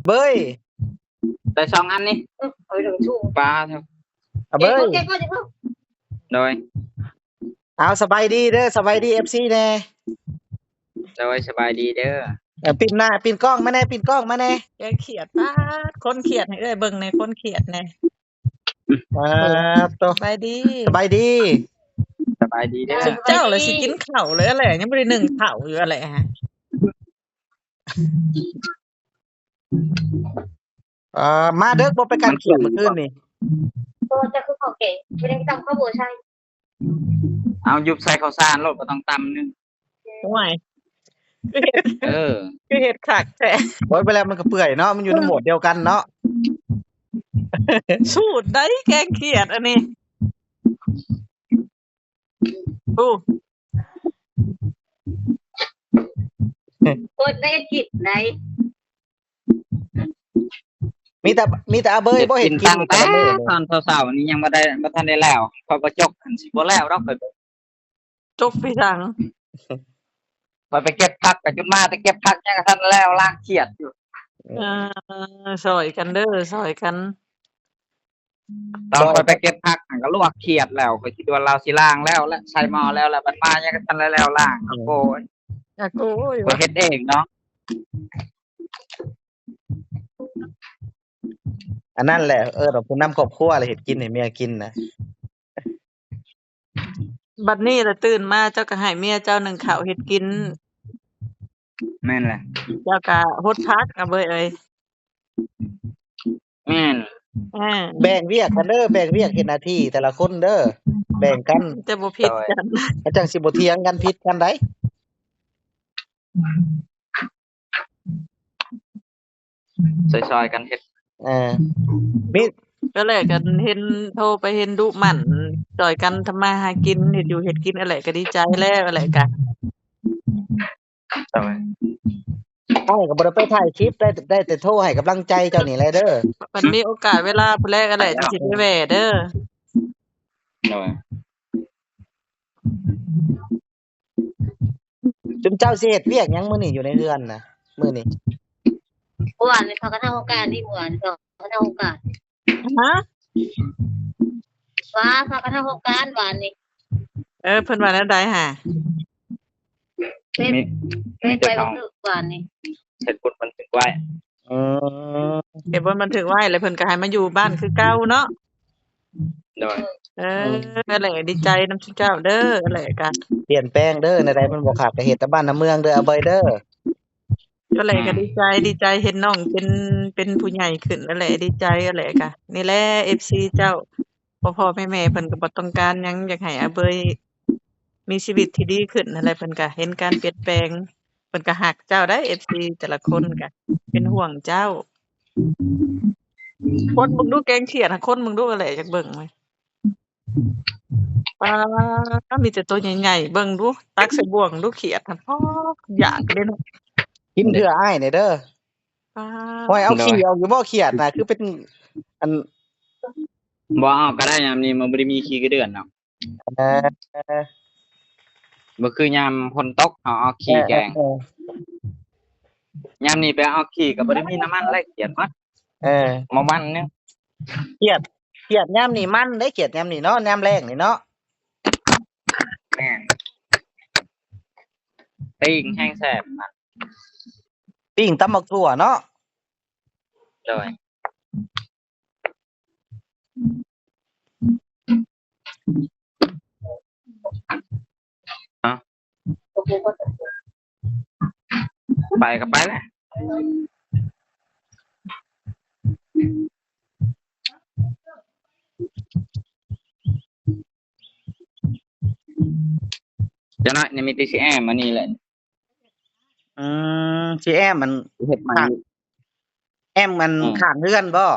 ເບີຍ ໄດ້ສອງອັນນີ້ ເອີ ເອົາໄປລົງສູ່ ປາເຖາະ ອາເບີຍ ເກັບກ່ອນ ເກັບກ່ອນ ໂດຍ ເອົາ ສະບາຍດີເດີ ສະບາຍດີ ເອັຟຊີ ແດ່ ໂດຍ ສະບາຍດີເດີ ເອີ ປິ່ນໜ້າ ປິ່ນກ້ອງມາແດ່ ປິ່ນກ້ອງມາແດ່ ແກ້ຄຽດ ປາດ ຄົນຄຽດໃຫ້ເອື້ອຍເບິ່ງແດ່ ຄົນຄຽດແດ່ ອ່າ ໂຕ ສະບາຍດີ ສະບາຍດີ ສະບາຍດີເດີ ຊຸມເຈົ້າລະຊິກິນເຂົ້າເລີຍແຫຼະ ຍັງບໍ່ໄດ້ໜຶ້ງເຂົ້າຢູ່ແຫຼະ ເອີ ມາເດິກບໍ່ ໄປກັດຂຽດມື້ຄືນນີ້ ບໍ່ ເຈົ້າຄືເຂົ້າແກງ ບໍ່ໄດ້ຕຳເຂົ້າບໍ່ໃສ່ ເອົາ ຢຸບໃສ່ເຂົ້າສານໂລດ ບໍ່ຕ້ອງຕຳໜຶ້ງ ໂອ້ຍ ຄືເຮັດ ເອີ ຄືເຮັດຄັກແທ້ ໂອ້ຍ ໄປແລ້ວມັນກໍເປື່ອຍເນາະ ມັນຢູ່ໃນໝວດດຽວກັນເນາະ ສູດໃດແກງຂຽດອັນນີ້ ໂອ້ ຄົນໄດ້ກິນໄດ້ ມີແຕ່ ມີແຕ່ອາເບີຍບໍ່ເຮັດກິນ ຕອນເຊົ້າໆນີ້ຍັງບໍ່ໄດ້ ບໍ່ທັນໄດ້ແລ້ວ ຂ້ອຍບໍ່ຈົກ ຄັນຊິບໍ່ແລ້ວດອກ ຈົກໄປສັງ ຂ້ອຍໄປເກັບຜັກ ໄປຈົນມາແຕ່ເກັບຜັກ ຍັງບໍ່ທັນແລ້ວ ລ້າງຂຽດຢູ່ ເອີ ຊ່ອຍກັນເດີ ຊ່ອຍກັນ ຕອນຂ້ອຍໄປເກັບຜັກຫັ້ນກໍລວກຂຽດແລ້ວ ຂ້ອຍຄິດວ່າລາວຊິລ້າງແລ້ວ ແລະ ໃສ່ໝໍ້ແລ້ວ ແລ້ວບັດມາຍັງບໍ່ທັນໄດ້ແລ້ວລ້າງ ອືມ ໂອ້ຍ ຢາກໂອ້ຍ ຂ້ອຍເຮັດເອງເນາະ ອັນນັ້ນແຫຼະ ເອີ້ນວ່າຜູ້ນຳຄອບຄົວ ແລະ ເຮັດກິນໃຫ້ເມຍກິນນະ ບັດນີ້ລະຕື່ນມາເຈົ້າກໍໃຫ້ເມຍເຈົ້າໜຶ້ງເຂົ້າເຮັດກິນ ແມ່ນແຫຼະ ເຈົ້າກໍຫົດຜັກ ອາເບີຍເອີຍ ແມ່ນ ເອີ ແບ່ງວຽກກັນເດີ ແບ່ງວຽກເຮັດໜ້າທີ່ແຕ່ລະຄົນເດີ ແບ່ງກັນ ຈະບໍ່ຜິດກັນ ມັນຈັ່ງຊິບໍ່ຖຽງກັນຜິດກັນໃດ ຊ່ອຍໆກັນເຮັດ ເອີ ມີ ກໍແຫຼະ ກັນເຫັນໂທໄປເຫັນດຸໝັ່ນ ຊ່ອຍກັນທຳມາຫາກິນ ເຮັດຢູ່ເຮັດກິນ ອັນແຫຼະກໍດີໃຈແລ້ວ ອັນແຫຼະກະ ໂດຍ ອ້າຍກໍບໍ່ໄດ້ໄປຖ່າຍຄລິບ ໄດ້ ໄດ້ແຕ່ໂທໃຫ້ກຳລັງໃຈເຈົ້ານີ້ແຫຼະເດີ ຄັນມີໂອກາດເວລາພຸ້ນແຫຼະ ອັນແຫຼະຈັ່ງຊິໄປແວ່ເດີ ໂດຍ ຈຸມເຈົ້າຊິເຮັດວຽກຫຍັງມື້ນີ້ຢູ່ໃນເຮືອນນະ ມື້ນີ້? ເມື່ອວານນີ້ພາກັນທຳໂຄງການນີ້ ເມື່ອວານນີ້ພາກັນທຳໂຄງການ ຮະ? ວ່າພາກັນທຳໂຄງການວານນີ້ ເອີ ເພິ່ນວ່າແນວໃດຫາ? ເຮັດ ມີ ເຮັດໃບບັນທຶກວານນີ້ ເຮັດບົດບັນທຶກໄວ້ ເອີ ເຮັດບົດບັນທຶກໄວ້ ແລ້ວເພິ່ນກໍໃຫ້ມາຢູ່ບ້ານຄືເກົ່າເນາະ ໂດຍ ເອີ ເອີ ແຫຼະ ດີໃຈນຳຊຸມເຈົ້າເດີ ແຫຼະກະປ່ຽນແປງເດີ ແນວໃດມັນບໍ່ຄັກກໍເຮັດນຳບ້ານນຳເມືອງເດີ ອາເບີຍເດີ ກໍແຫຼະ ອືມ ກໍດີໃຈ ດີໃຈເຫັນນ້ອງເປັນ ເປັນຜູ້ໃຫຍ່ຂຶ້ນ ແຫຼະ ດີໃຈ ແຫຼະກະ ນີ້ແຫຼະ ເອັຟຊີ ເຈົ້າ ພໍ່ໆແມ່ໆເພິ່ນກໍບໍ່ຕ້ອງການຫຍັງ ຢາກໃຫ້ອາເບີຍມີຊີວິດທີ່ດີຂຶ້ນຫັ້ນແຫຼະ ເພິ່ນກໍເຫັນການປ່ຽນແປງ ເພິ່ນກໍຮັກເຈົ້າໄດ໋ ເອັຟຊີ ແຕ່ລະຄົນກໍເປັນຫ່ວງເຈົ້າ ຄົນເບິ່ງດູແກງຂຽດ ຄົນເບິ່ງດູແຫຼະ ຢາກເບິ່ງເລີຍ ປາ ມີແຕ່ໂຕໃຫຍ່ໆ ເບິ່ງດູ ຕັກໃສ່ບ່ວງດູ ຂຽດຫັ້ນ ພອກຢາກເດ້ເນາະ ກິນເທື່ອອ້າຍແດ່ເດີ ປາ ຫ້ອຍ ເອົາ ໂດຍ ຂີ້ອອກຢູ່ບໍ່ ຂຽດນະ ຄືເປັນ ອັນ ບໍ່ເອົາກໍໄດ້ ຍາມນີ້ມັນບໍ່ໄດ້ມີຂີ້ກະເດືອນເນາະ ເອີ ບໍ່ຄືຍາມຝົນຕົກເຮົາເອົາຂີ້ແກງ ເອີ ເອີ ເອີ ຍາມນີ້ໄປເອົາຂີ້ກໍບໍ່ໄດ້ມີນ້ຳມັນແລ້ວ ຂຽດໝົດ ເອີ ໝໍ້ມັນໜຶ່ງ ຂຽດ ຂຽດຍາມນີ້ມັນເດ້ ຂຽດຍາມນີ້ເນາະ ຍາມແລ້ງນີ້ເນາະ ແມ່ນ ປີ້ງແຮງແຊບ ປີ້ງຕຳບັກຖົ່ວເນາະ ໂດຍ ໄປກໍໄປແຫຼະ ຈະໜ້ອຍນີ້ມີແຕ່ຊິແອ້ມອັນນີ້ແຫຼະ ອືມ ຊິແອ້ມອັນ ເຮັດໃໝ່ ແອ້ມອັນ ອືມ ຂ້າງເຮືອນບໍ່?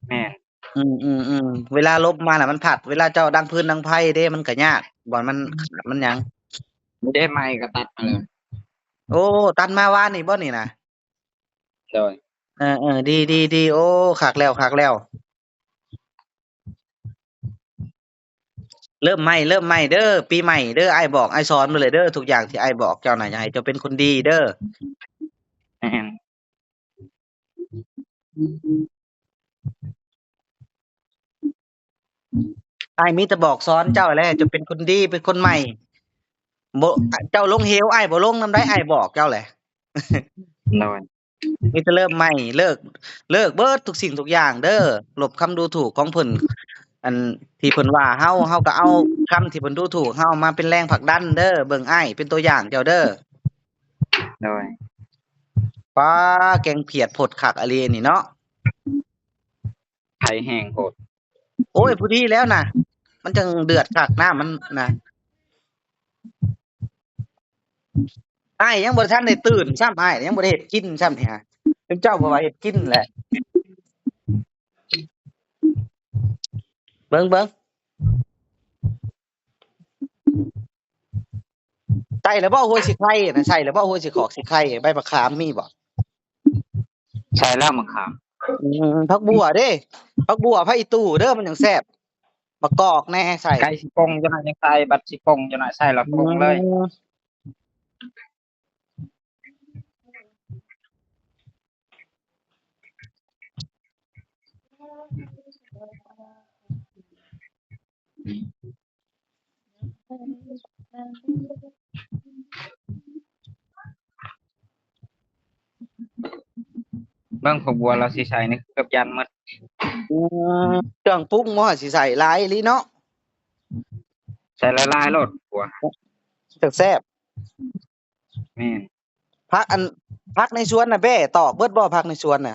ແມ່ນ ອືມໆໆ ເວລາລົມມານະມັນພັດ ເວລາເຈົ້າດັງຟືນດັງໄຟເດ້ ມັນກະຍາກ ບ່ອນມັນຂາດມັນຫຍັງ ເດ້ ໄມ້ກໍຕັດມາແລ້ວ ໂອ້ ຕັດມາວານນີ້ບໍ່ນີ້ນະ? ໂດຍ ເອີໆ ດີໆໆ ໂອ້ ຄັກແລ້ວ ຄັກແລ້ວ ເລີ່ມໃໝ່ ເລີ່ມໃໝ່ເດີ ປີໃໝ່ເດີ ອ້າຍບອກ ອ້າຍສອນໄປເລີຍເດີ ທຸກຢ່າງທີ່ອ້າຍບອກເຈົ້ານະ ຢາກໃຫ້ເຈົ້າເປັນຄົນດີເດີ ແມ່ນ ອ້າຍມີແຕ່ບອກສອນເຈົ້າແຫຼະ ຈະເປັນຄົນດີ ເປັນຄົນໃໝ່. ບໍ່ ເຈົ້າລົງເຫວ ອ້າຍບໍ່ລົງນຳໃດ໋ ອ້າຍບອກເຈົ້າແຫຼະ. ໂດຍ. ມີແຕ່ເລີ່ມໃໝ່ ເລີກ ເລີກເບິດທຸກສິ່ງທຸກຢ່າງເດີ ລົບຄຳດູຖູກຂອງເພິ່ນ ອັນທີ່ເພິ່ນວ່າເຮົາ ເຮົາກໍເອົາຄຳທີ່ເພິ່ນດູຖູກເຮົາມາເປັນແຮງຜັກດັນເດີ ເບິ່ງອ້າຍເປັນຕົວຢ່າງເຈົ້າເດີ. ໂດຍ. ປ້າ ແກງຜຽດໂພດຄັກອີ່ຫຼີນີ້ເນາະ ໄຟແຮງໂພດ. ໂອ້ຍ ພໍດີແລ້ວນະ ມັນຈັ່ງເດືອດຄັກ ນ້ຳມັນນະ. ອ້າຍຍັງບໍ່ທັນໄດ້ຕື່ນຊ້ຳ ອ້າຍຍັງບໍ່ໄດ້ເຮັດກິນຊ້ຳນີ້ຫາ ເຈົ້າບໍ່ວ່າເຮັດກິນແຫຼະ. ເບິ່ງ ເບິ່ງ ໃສ່ແລ້ວບໍ່ ຫົວສີໄຄນະ ໃສ່ແລ້ວບໍ່ ຫົວສີຂອກສີໄຄ ໃບມະຂາມມີບໍ່? ໃສ່ແລ້ວມະຂາມ. ອືມ ຜັກບົວເດ້ ຜັກບົວ ຜັກອີ່ຕູເດີ ມັນຈັ່ງແຊບ. ມະກອກແດ່ໃສ່ ໄກ່ຊິປົ່ງຈັກໜ້ອຍ ຍັງໃສ່ ບັດຊິປົ່ງຈັກໜ້ອຍ ໃສ່ແລ້ວປົ່ງເລີຍ. ອືມ ເບິ່ງ ຂອບບົວລາວຊິໃສ່ນີ້ເກືອບຢ້ານໝົດ. ອືມ ເຄື່ອງປຸງບໍ່ ຊິໃສ່ຫຼາຍອີ່ຫຼີເນາະ ໃສ່ຫຼາຍໆໂລດບົວ ຈັ່ງແຊບ. ແມ່ນ. ຜັກອັນ ຜັກໃນສວນນະ ແບ້ຕອກເບິດບໍ່ ຜັກໃນສວນນະ?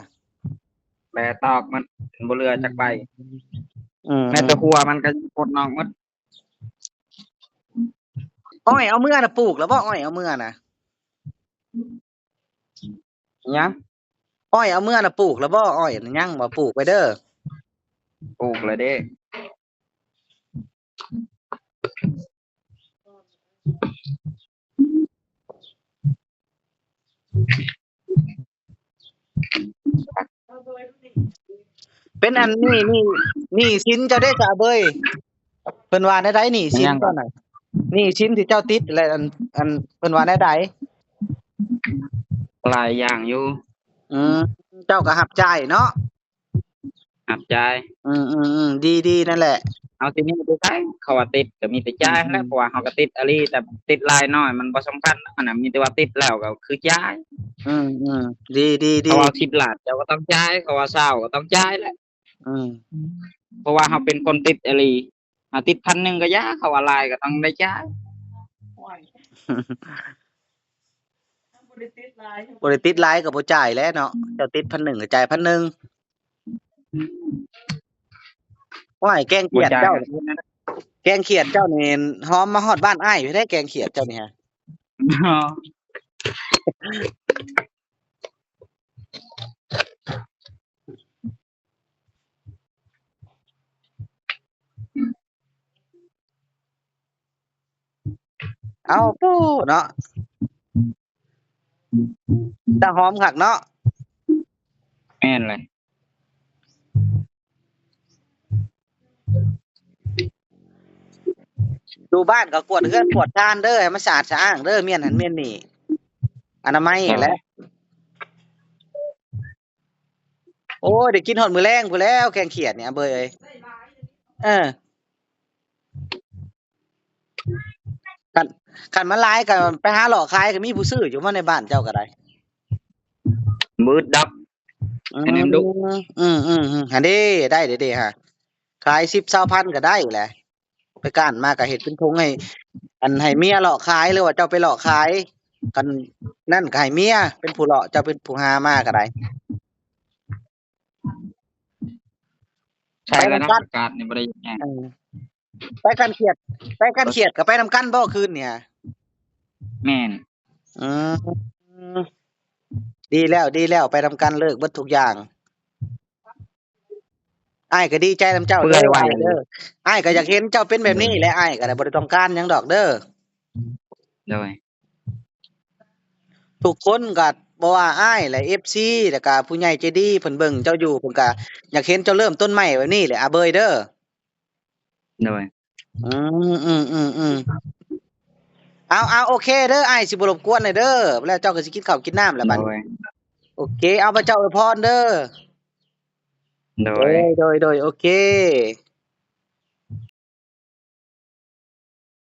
ແບ້ຕອກໝົດ ບໍ່ເຫຼືອຈັກໃບ. ອືມ ແມ່ນແຕ່ຫົວມັນກໍປົດນອກໝົດ. ອ້ອຍເອົາເມືອນະ ປູກແລ້ວບໍ່? ອ້ອຍເອົາເມືອນະ. ຫຍັງ? ອ້ອຍເອົາເມືອນະ ປູກແລ້ວບໍ່? ອ້ອຍຍັງບໍ່? ປູກໄວ້ເດີ. ປູກແລ້ວເດ້. ເປັນອັນນີ້ ໜີ້ ໜີ້ສິນເຈົ້າເດ້ສາເບີຍ ເພິ່ນວ່າແນວໃດ ໜີ້ສິນເຈົ້ານະ? ໜີ້ສິນທີ່ເຈົ້າຕິດ ແລະ ອັນ ອັນ ເພິ່ນວ່າແນວໃດ? ຫຼາຍຢ່າງຢູ່. ອືມ ເຈົ້າກໍຮັບຈ່າຍເນາະ? ຮັບຈ່າຍ. ອືມໆໆ ດີໆ ນັ້ນແຫຼະ. ເຮົາຊິໜີໄປໃສ? ເຂົາວ່າຕິດກໍມີແຕ່ຈ່າຍແຫຼະ ອືມໆ ເພາະວ່າເຮົາກໍຕິດອີ່ຫຼີ ແຕ່ຕິດຫຼາຍໜ້ອຍມັນບໍ່ສຳຄັນ ອັນນັ້ນມີແຕ່ວ່າຕິດແລ້ວກໍຄືຈ່າຍ. ອືມໆ ດີໆໆ ເຂົາວ່າສິບລ້ານເຈົ້າກໍຕ້ອງຈ່າຍ ເຂົາວ່າຊາວກໍຕ້ອງຈ່າຍແຫຼະ. ອືມ ເພາະວ່າເຮົາເປັນຄົນຕິດອີ່ຫຼີ ເຮົາຕິດພັນໜຶ່ງກໍຢ່າ ເຂົາວ່າຫຼາຍກໍຕ້ອງໄດ້ຈ່າຍ. ໂອ້ຍ ບໍ່ໄດ້ຕິດຫຼາຍ ບໍ່ໄດ້ຕິດຫຼາຍກໍບໍ່ຈ່າຍແຫຼະເນາະ ເຈົ້າຕິດພັນໜຶ່ງກໍຈ່າຍພັນໜຶ່ງ. ໂອ້ຍ ແກງຂຽດເຈົ້າ ບໍ່ຈ່າຍກໍຄືນັ້ນ ແກງຂຽດເຈົ້ານີ້ຫອມມາຮອດບ້ານອ້າຍພຸ້ນເດ້ ແກງຂຽດເຈົ້ານີ້ຫາ. ອໍ. ເອົາ ປູ້ເນາະ ຕາຫອມຄັກເນາະ. ແມ່ນແຫຼະ. ຢູ່ບ້ານກໍກວດເຮືອນກວດຊານເດີ ໃຫ້ມັນສະອາດສະອ້າງເດີ ມ້ຽນຫັ້ນມ້ຽນນີ້ ອະນາໄມຫັ້ນແຫຼະ. ໂອ້ຍ ໄດ້ກິນຮອດມື້ແລງພຸ້ນແລ້ວ ແກງຂຽດນີ້ ອາເບີຍເອີຍ. ເອີ ຄັນ ຄັນມັນຫຼາຍກໍໄປຫາເລາະຂາຍ ກໍມີຜູ້ຊື້ຢູ່ ມາໃນບ້ານເຈົ້າກໍໄດ້. ບໍ່ອຶດດອກ ອືມ ໃຫ້ແນມດຸ. ອືມໆໆ ຫັ້ນເດ້ ໄດ້ເດ້ຫາ ຂາຍສິບ ຊາວພັນກໍໄດ້ແຫຼະ. ໄປກ້ານມາກໍເຮັດເປັນຖົງໃຫ້ ອັນ ໃຫ້ເມຍເລາະຂາຍ ຫຼືວ່າເຈົ້າໄປເລາະຂາຍ ຄັນນັ້ນກໍໃຫ້ເມຍເປັນຜູ້ເລາະ ເຈົ້າເປັນຜູ້ຫາມາກໍໄດ້. ໃຊ່ແລ້ວເນາະ ປະກາດນີ້ບໍ່ໄດ້ຫຍັງ. ເອີ ໄປຄັນຂຽດ ໄປຄັນຂຽດກໍໄປນຳກັນບໍ່ຄືນນີ້? ແມ່ນ. ອືມ ດີແລ້ວ ດີແລ້ວ ໄປນຳກັນ ເລີກເບິດທຸກຢ່າງ. ອ້າຍກໍດີໃຈນຳເຈົ້າເດີ ອ້າຍເດີ ອ້າຍກໍຢາກເຫັນເຈົ້າເປັນແບບນີ້ແຫຼະ ອ້າຍກໍໄດ້ບໍ່ໄດ້ຕ້ອງການຫຍັງດອກເດີ. ໂດຍ. ທຸກຄົນກໍບໍ່ວ່າອ້າຍ ແລະ ເອັຟຊີ ແລ້ວກໍຜູ້ໃຫຍ່ໃຈດີເພິ່ນເບິ່ງເຈົ້າຢູ່ ເພິ່ນກໍຢາກເຫັນເຈົ້າເລີ່ມຕົ້ນໃໝ່ແບບນີ້ແຫຼະ ອາເບີຍເດີ. ໂດຍ. ອືມໆໆໆ ເອົາໆ ໂອເຄເດີ ອ້າຍຊິບໍ່ລົບກວນແລ້ວເດີ ແລ້ວເຈົ້າກໍຊິກິນເຂົ້າກິນນ້ຳແລ້ວບັດນີ້. ໂດຍ. ໂອເຄ ເອົາ ພະເຈົ້າອວຍພອນເດີ. ໂດຍ ໂດຍ ໂດຍ ໂດຍ ໂອເຄ.